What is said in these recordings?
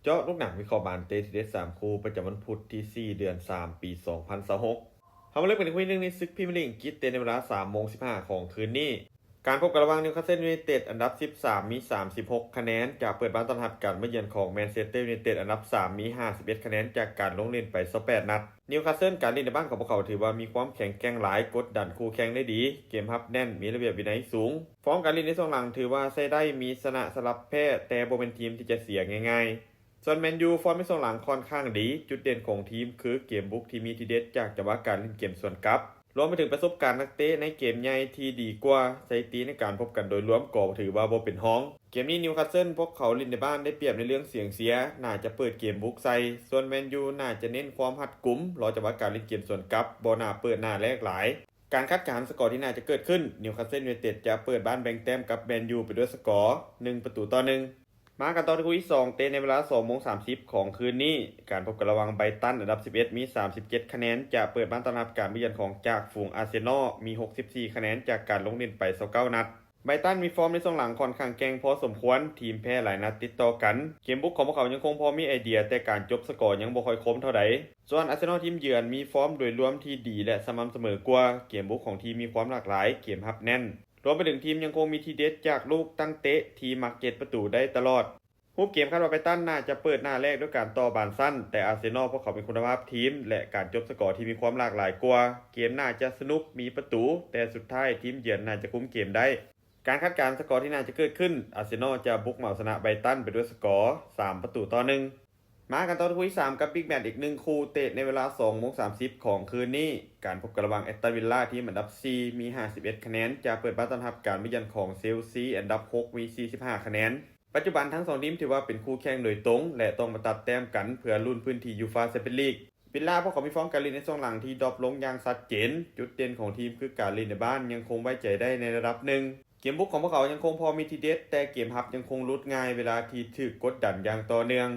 ເຈາະລູກໜັງວິເຄາະບານເຕະທີເດັດສາມຄູ່ ປະຈຳວັນພຸດທີສີ່ ເດືອນສາມ ປີສອງພັນຊາວຫົກ. ເຮົາມາເລີ່ມກັນທີ່ຄູ່ທີໜຶ່ງໃນສຶກພຣີເມຍລີກອັງກິດ ເຕະໃນເວລາສາມໂມງສິບຫ້າຂອງຄືນນີ້. ການພົບກັນລະຫວ່າງ Newcastle United ອັນດັບສິບສາມ ມີສາມສິບຫົກຄະແນນ ຈະເປີດບ້ານຕ້ອນຮັບການມາເຢືອນຂອງ Manchester United ອັນດັບສາມ ມີຫ້າສິບເອັດຄະແນນ ຈາກການລົງຫຼິ້ນໄປຊາວແປດນັດ. Newcastle ການຫຼິ້ນໃນບ້ານຂອງພວກເຂົາຖືວ່າມີຄວາມແຂງແກ່ງຫຼາຍ, ກົດດັນຄູ່ແຂ່ງໄດ້ດີ, ເກມຮັບແໜ້ນ, ມີລະບຽບວິໄນສູງ. ຟອມການຫຼິ້ນໃນຊ່ວງຫຼັງຖືວ່າໃຊ້ໄດ້, ມີຊະນະສະຫຼັບແພ້, ແຕ່ບໍ່ແມ່ນທີມທີ່ຈະເສຍງ່າຍໆ. ສ່ວນ Man U ຟອມໃນຊ່ວງຫຼັງຂ້ອນຂ້າງດີ, ຈຸດເດັ່ນຂອງທີມຄືເກມບຸກທີ່ມີທີເດັດຈາກຈັງຫວະການຫຼິ້ນເກມສວນກັບ, ລວມໄປເຖິງປະສົບການນັກເຕະໃນເກມໃຫຍ່ທີ່ດີກວ່າ, ສະຖິຕິໃນການພົບກັນໂດຍລວມກໍຖືວ່າບໍ່ເປັນຮອງ. ເກມນີ້ Newcastle ພວກເຂົາຫຼິ້ນໃນບ້ານໄດ້ປຽບໃນເລື່ອງສຽງເສຍ, ໜ້າຈະເປີດເກມບຸກໃສ່, ສ່ວນ Man U ໜ້າຈະເນັ້ນຄວາມຮັດກຸມ, ລໍຈັງຫວະການຫຼິ້ນເກມສວນກັບ, ບໍ່ໜ້າເປີດໜ້າແລກຫຼາຍ. ການຄາດການສະກໍທີ່ໜ້າຈະເກີດຂຶ້ນ, Newcastle United ຈະເປີດບ້ານແບ່ງແຕ້ມກັບ Man U ໄປດ້ວຍສະກໍ ໜຶ່ງປະຕູຕໍ່ໜຶ່ງ. ມາກັນຕໍ່ທີ່ຄູ່ທີສອງ ເຕະໃນເວລາສອງໂມງສາມສິບຂອງຄືນນີ້. ການພົບກັນລະຫວ່າງ Brighton ອັນດັບສິບເອັດ ມີສາມສິບເຈັດຄະແນນ ຈະເປີດບ້ານຕ້ອນຮັບການມາເຢືອນຂອງຈ່າຝູງ Arsenal ມີຫົກສິບສີ່ຄະແນນ ຈາກການລົງຫຼິ້ນໄປຊາວເກົ້ານັດ. Brighton ມີຟອມໃນຊ່ວງຫຼັງຂ້ອນຂ້າງແກ່ງພໍສົມຄວນ, ທີມແພ້ຫຼາຍນັດຕິດຕໍ່ກັນ. ເກມບຸກຂອງພວກເຂົາຍັງຄົງພໍມີໄອເດຍ, ແຕ່ການຈົບສະກໍຍັງບໍ່ຄ່ອຍຄົມເທົ່າໃດ. ສ່ວນ Arsenal ທີມເຢືອນມີຟອມໂດຍລວມທີ່ດີ ແລະ ສະໝ່ຳສະເໝີກວ່າ, ເກມບຸກຂອງທີມມີຄວາມຫຼາກຫຼາຍ, ເກມຮັບແໜ້ນ. ລວມໄປເຖິງທີມຍັງຄົງມີທີເດັດຈາກລູກຕັ້ງເຕະທີ່ມັກເຈັດປະຕູໄດ້ຕະຫຼອດ. ຮູບເກມຄາດວ່າ Brighton ໜ້າຈະເປີດໜ້າແລກດ້ວຍການຕໍ່ບານສັ້ນ, ແຕ່ Arsenal ພວກເຂົາມີຄຸນນະພາບທີມ ແລະ ການຈົບສະກໍທີ່ມີຄວາມຫຼາກຫຼາຍກວ່າ, ເກມໜ້າຈະສະໜຸກ, ມີປະຕູ, ແຕ່ສຸດທ້າຍທີມເຢືອນໜ້າຈະຄຸມເກມໄດ້. ການຄາດການສະກໍທີ່ໜ້າຈະເກີດຂຶ້ນ, Arsenal ຈະບຸກເໝົາຊະນະ Brighton ໄປດ້ວຍສະກໍ ສາມປະຕູຕໍ່ໜຶ່ງ. ມາກັນຕໍ່ທີ່ຄູ່ທີສາມ ກັບ Big Match ອີກໜຶ່ງຄູ່ ເຕະໃນເວລາສອງໂມງສາມສິບຂອງຄືນນີ້. ການພົບກັນລະຫວ່າງ Aston Villa ທີມອັນດັບສີ່ ມີຫ້າສິບເອັດຄະແນນ ຈະເປີດບ້ານຕ້ອນຮັບການມາເຢືອນຂອງ Chelsea ອັນດັບຫົກ ມີສີ່ສິບຫ້າຄະແນນ. ປັດຈຸບັນທັງສອງທີມຖືວ່າເປັນຄູ່ແຂ່ງໂດຍຕົງ ແລະ ຕ້ອງມາຕັດແຕ້ມກັນເພື່ອລຸ້ນພື້ນທີ່ UEFA Champions League. Villa ພວກເຂົາມີຟອມການຫຼິ້ນໃນຊ່ວງຫຼັງທີ່ດຣອບລົງຢ່າງຊັດເຈນ. ຈຸດເດັ່ນຂອງທີມຄືການຫຼິ້ນໃນບ້ານຍັງຄົງໄວ້ໃຈໄດ້ໃນລະດັບໜຶ່ງ. ເກມບຸກຂອງພວກເຂົາຍັງຄົງພໍມີທີເດັດ, ແຕ່ເກມຮັບຍັງຄົງຫຼຸດງ່າຍເວລາທີ່ຖືກກົດດັນຢ່າງຕໍ່ເນື່ອງ.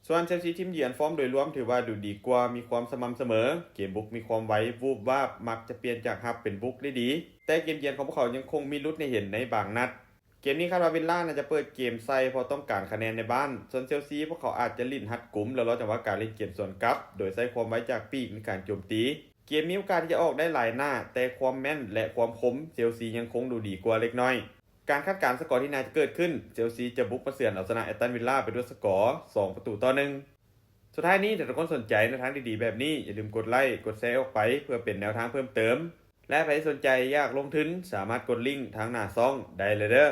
ສ່ວນ Chelsea ທີມເຢືອນ ຟອມໂດຍລວມຖືວ່າດູດີກວ່າ, ມີຄວາມສະໝ່ຳສະເໝີ, ເກມບຸກມີຄວາມໄວ, ວູບວາບ, ມັກຈະປ່ຽນຈາກຮັບເປັນບຸກໄດ້ດີ, ແຕ່ເກມເຢືອນຂອງພວກເຂົາຍັງຄົງມີຫຼຸດໃຫ້ເຫັນໃນບາງນັດ. ເກມນີ້ຄາດວ່າ Villa ໜ້າຈະເປີດເກມໃສ່ ເພາະຕ້ອງການຄະແນນໃນບ້ານ. ສ່ວນ Chelsea ພວກເຂົາອາດຈະຫຼິ້ນຮັດກຸມ ແລະ ລໍຈັງຫວະການຫຼິ້ນເກມສວນກັບ ໂດຍໃຊ້ຄວາມໄວຈາກປີກໃນການໂຈມຕີ. ເກມມີໂອກາດທີ່ຈະອອກໄດ້ຫຼາຍໜ້າ, ແຕ່ຄວາມແມ່ນ ແລະ ຄວາມຄົມ Chelsea ຍັງຄົງດູດີກວ່າເລັກນ້ອຍ. ການຄາດການສະກໍທີ່ໜ້າຈະເກີດຂຶ້ນ, Chelsea ຈະບຸກມາເຊືອນເອົາຊະນະ Aston Villa ໄປດ້ວຍສະກໍ ສອງປະຕູຕໍ່ໜຶ່ງ. ສຸດທ້າຍນີ້, ຖ້າທຸກຄົນສົນໃຈແນວທາງດີໆແບບນີ້, ຢ່າລືມກົດໄລ, ກົດແຊອອກໄປ ເພື່ອເປັນແນວທາງເພີ່ມເຕີມ. ແລະ ໃຜສົນໃຈຢາກລົງທຶນ, ສາມາດກົດລິ້ງທາງໜ້າຊ່ອງໄດ້ເລີຍເດີ້.